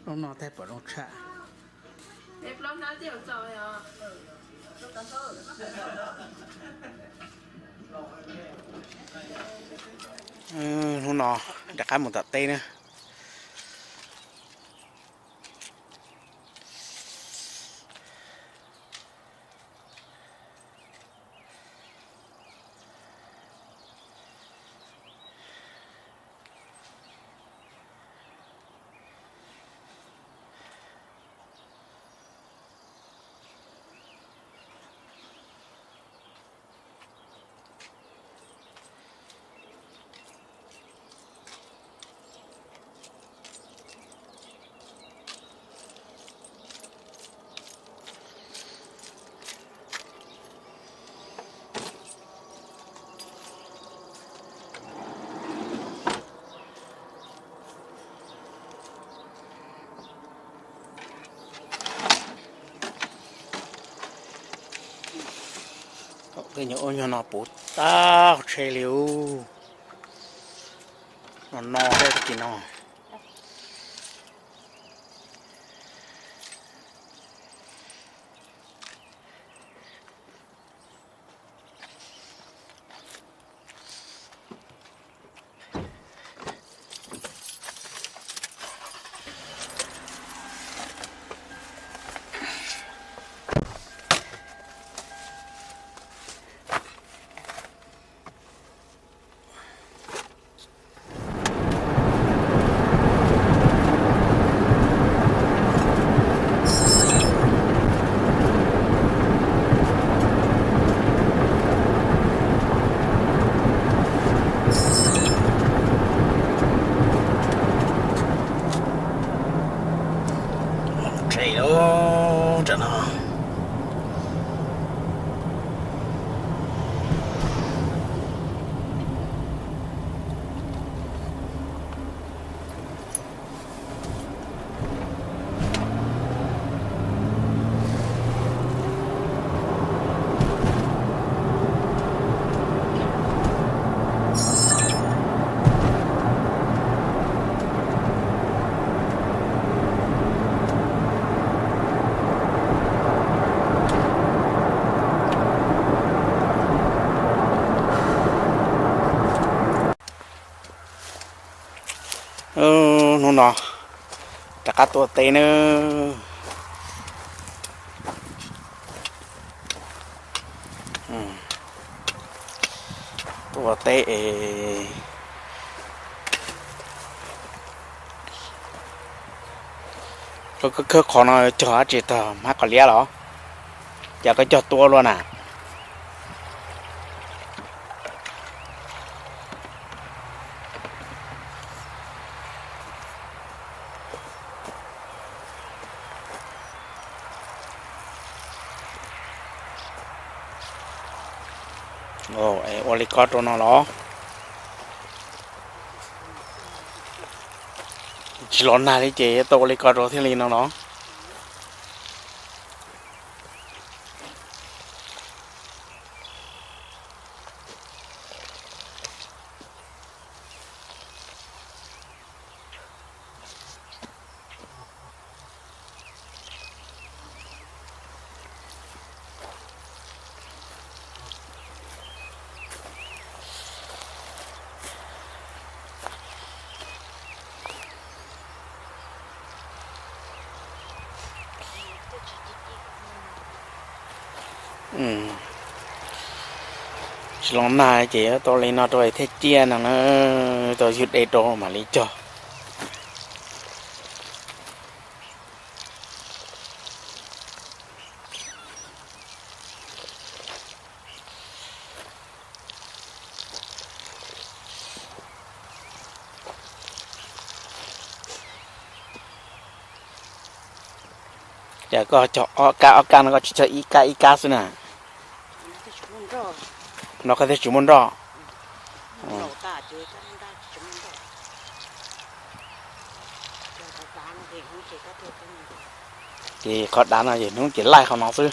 Hnub no thaij pom zoo tshaj. Hnub no rov qab mus tom teb na. Tej nyuag ub nyuag no puv tag tsheb li ub. No no tej tag kis no. Tsheb lawm tam no. Hnub no rov qab tuaj teb nawb. Tuaj teb es koj khawb qhov no cog dab tsi tag, hmab qos liab los? Cas koj cog tuaj luaj na? Ua li ko rau no los? Tsis los nag li ces yuav tau ua li ko rau thiaj li no los? Tsis los nag ces yuav tau li no rau thiaj ciaj no na, tau ywg dej rau mam li cog. Cas koj cog ob kab ob kab no koj tsis cog ib kab ib kab xwb na? No koj thiaj tsis muaj nroj. Ces qhov dav no ces hnub ces laij qhov no xwb.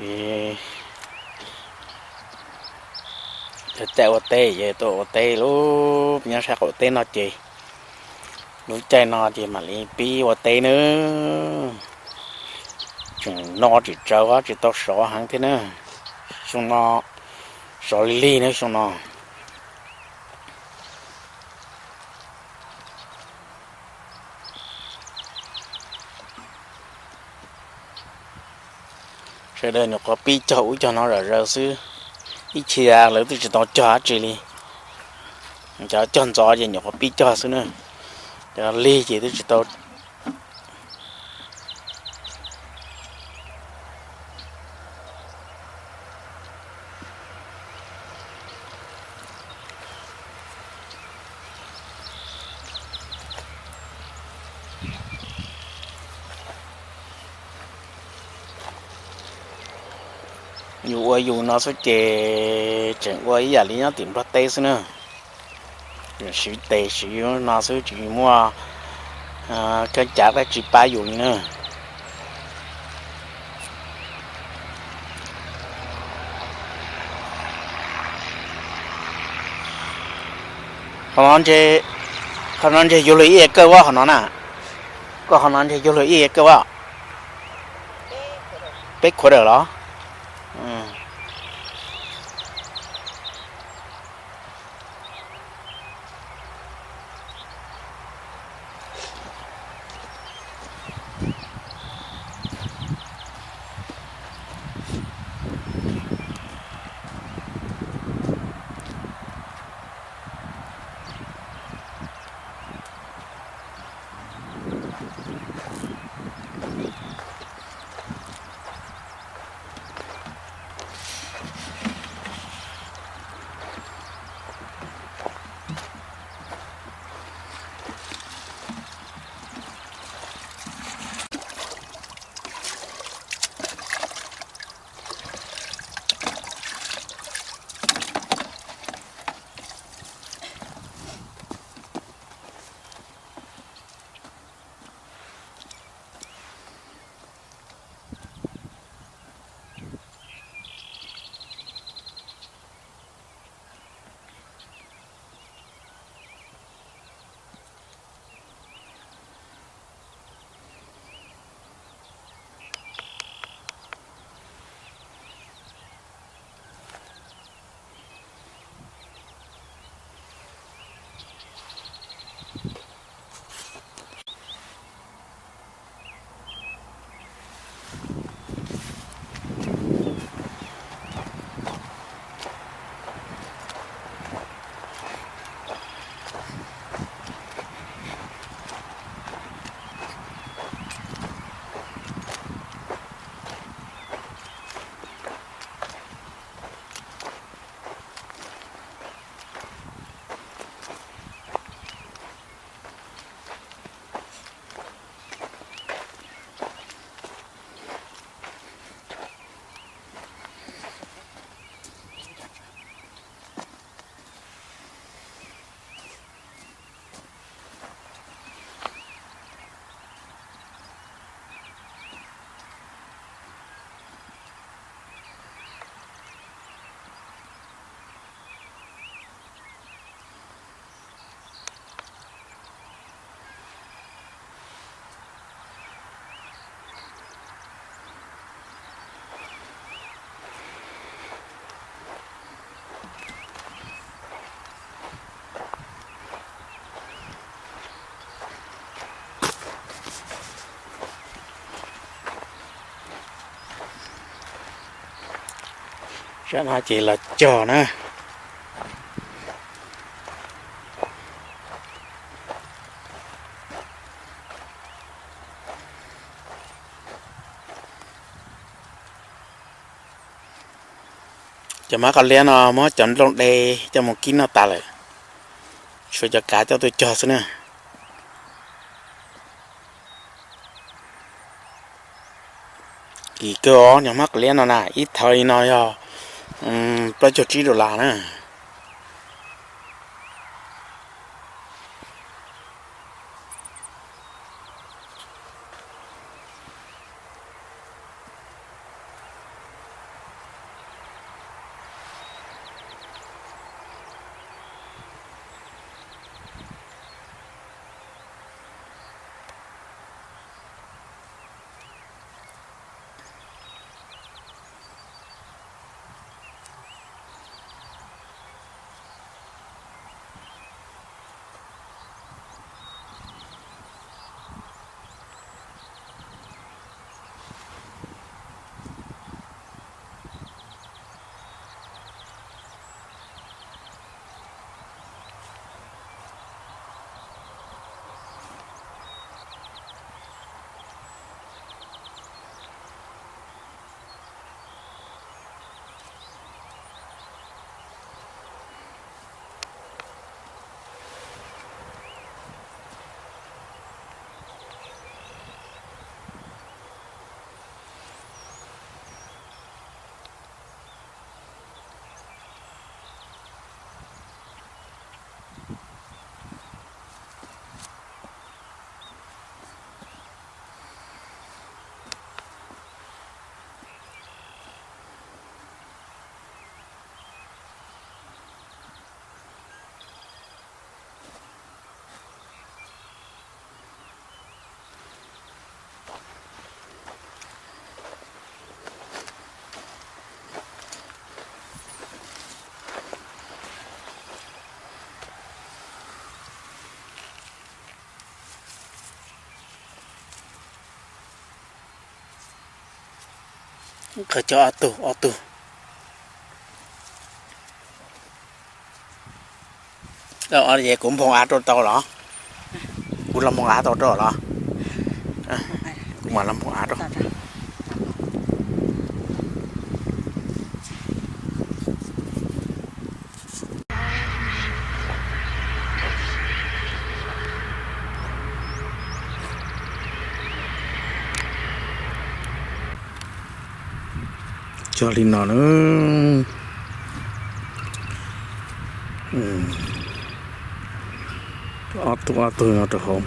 Ces caij ua teb ces tuaj ua teb lub nyob sab qaum teb no ces lub caij no ces mam li pib ua teb nawb. Tseem noj tsis tsawv, tsis tau sov heev thiab na. Xyoo no sov lig lig na xyoo no. Sawv daws nyuam qhuav pib cog ub cog no zom zaws xwb, ib txhia lawv twb tsis tau cog dab tsi li. Cov cog ntxov ces nyuam qhuav pib cog xwb na, cov lig ces twb tsis tau. Yus ua yus no xwb ces tseem ua ib yam li nyob tim Nplog teb xwb na. Siv tes siv no xwb tsis muaj kab cav dab tsi pab yus li na. Qhov no ntshe, qhov no ntshe yuav luag ib kawm as qhov no na. Koj qhov no ntshe yuav luag ib kawm as. Peb khuav dawm los? Sab no ces los cog na. Cov mab qos liab no muab cov nplooj de coj mus kib noj tas lawm, tshuav cov kav coj tuaj cog xwb na. Kim kawg os, cov mab qos liab no na ib thawv li no yog plaub caug tsib dollar na. Qhov cog ob tug, ob tug. Kuv nphoo av rau tau los? Kuv los nphoo av tau rau los? Kuv mam los nphoo av rau. Cog li no na. Ob tug ob tug no rau hauv.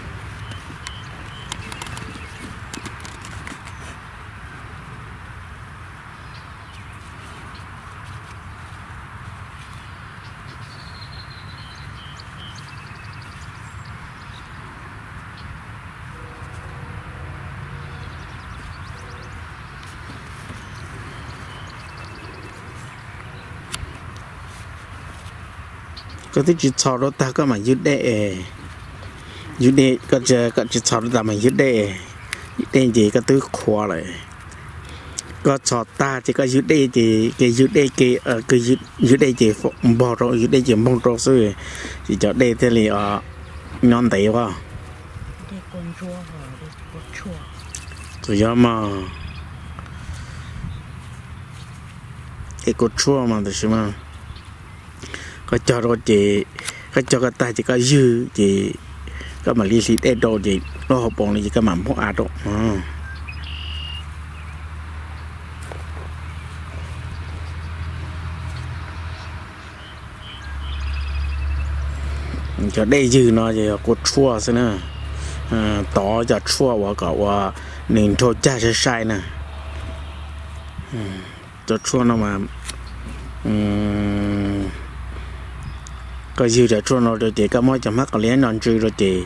Koj twb tsis txhos rau tag koj mam ywg dej. Ywg dej, koj tsis txhos rau tag mas ywg dej. Ywg dej ces koj twb qhuav lawm. Koj txhos tag ces koj ywg dej ces, ywg dej ces, ywg dej ces npog rau, ywg dej ces npog rau xwb, ces cov dej thiaj li nyob ntev as. Txawm yog mas, es kua tshuaj mas tam sim mas koj cog rau ces, koj cog koj tag ces koj ywg ces koj mam li hliv dej rau ces lub hauv paus no ces koj mam nphoo av rau. Cov dej ywg no ces yog kua tshuaj xwb na. Tov cov tshuaj uas kom uas nws nrhau cag sai sai na. Cov tshuaj no mas, koj ywg cov tshuaj no rau ces koj muab cov hmab qos liab no ntsw rau ces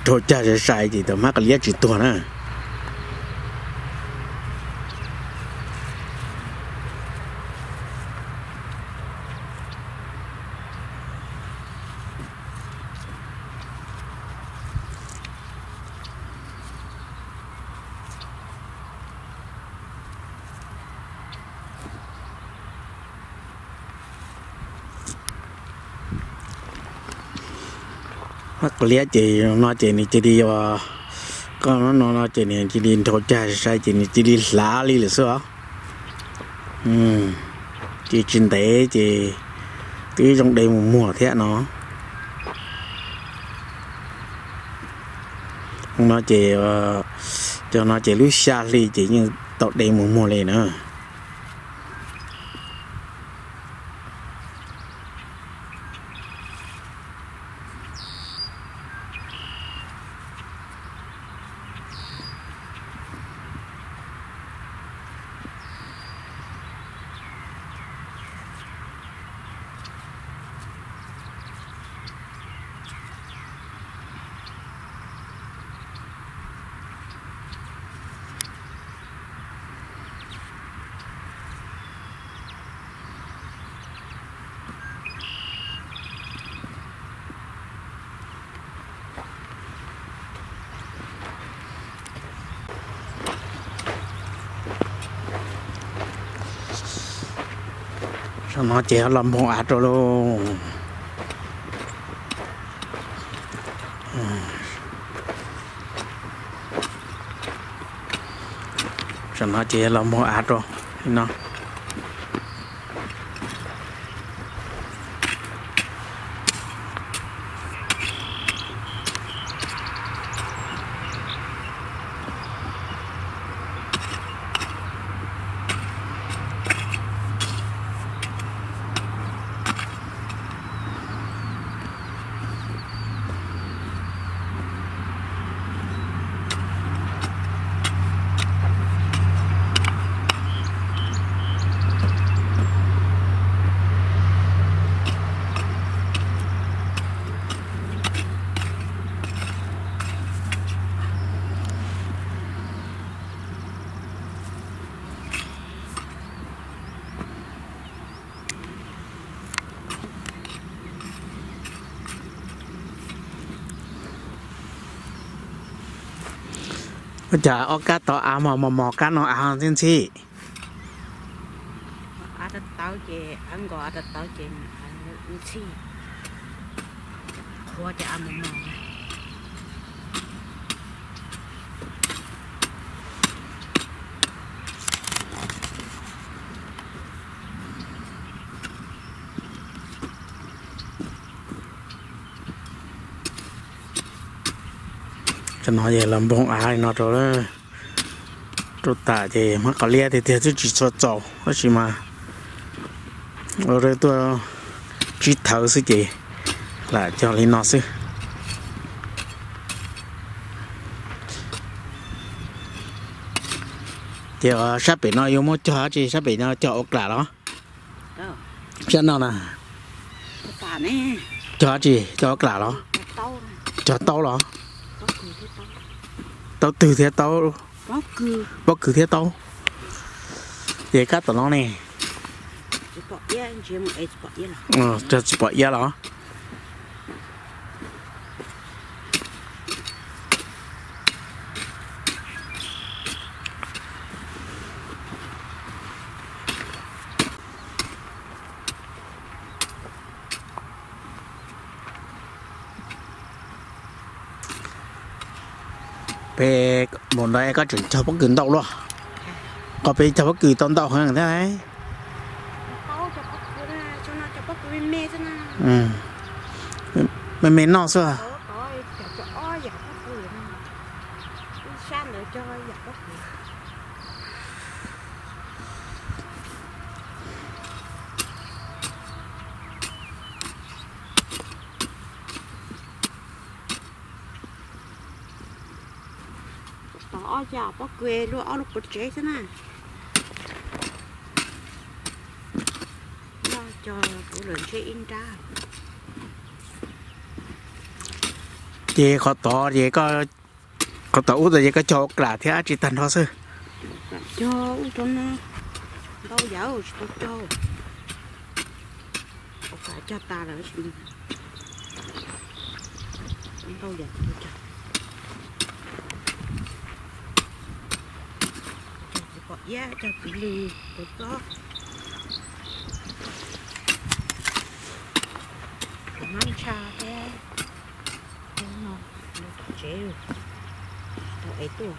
nrhau cag sai sai ces tus hmab qos liab tsis tuag na. Hmab qos liab ces no ces nws cia li, koj no no ces nws cia li nrhau cag sai ces nws cia li hlav li lawm xwb os. Ces tsis ntev ces twb zoo de mus muag thiab no. No ces, cov no ces lub xya hli ces yeej tau de mus muag li na. Saum no ces los nphoo av rau lauj. Saum no ces los nphoo av rau no. Ua cas ob kab tod av mos mos mos, kab no av ntxhib ntxhib? Av tawv tawv ces, av nkos av tawv tawv ces ntxhib, qhuav ces av mos mos. Cov no es los npoog av li no rau, rau tas ces muab qhov liab tiag tiag twb tsis tshua txaus, tab sis mas ua rau tuaj tsib thawv xwb ces lam cog li no xwb. Ces sab pem no yuav muab cog dab tsi? Sab pem no cog ua klam los? Sab no na. Cog dab tsi? Cog ua klam los? Cog taub los? Taub twg thiab taub? Pob kws thiab taub. Ces kab tom no ne? Cog tsis pom iab los? Peb mus ntawd koj tseem cog pob kws ntau luaj. Qhov peb cog pob kws tau ntau heev thiab. Me me noj xwb. Tov ob yam pob kws luaj ob lub quav tsev xwb na. Cog kuv lawm ntshe ib nrab. Ces qhov tod ces, qhov tod ub tod ces koj cog ua klam thiab dab tsi tag nrho xwb? Cog ub rau no, ntau yam tsis tau cog. Ua klam cog tas lawm, ntau yam tsis tau cog. Cog txiv pom iab, cog txiv lws, kuv txob, kuv hmab ntsha thiab. Tsev tau ev tuaj.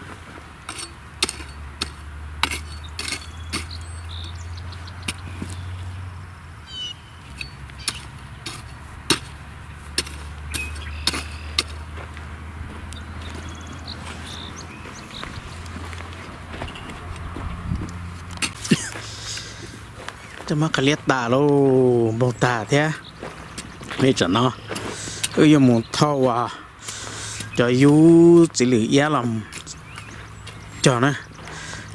Coj muab qhov liab tas lauj, npog tag thiab. Peb tsam no wb yuav mus thauj cov yub txiv lws iab los cog na.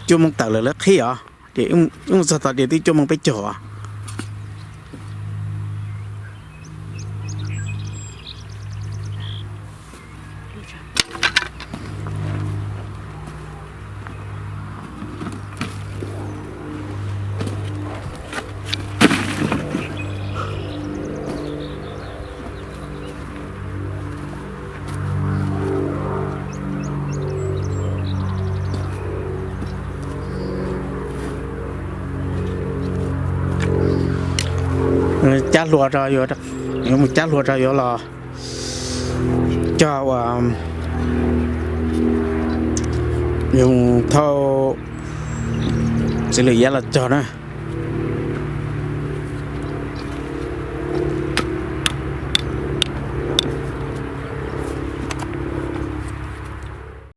Cuaj moos tawm lawm lawv qhib os, ces wb mus txog tod ces twb cuaj moos peb caug os. Cab hlua rau, yuav mus cab hlua rau yuav los cog ua, yuav mus thauj txiv lws iab los cog na.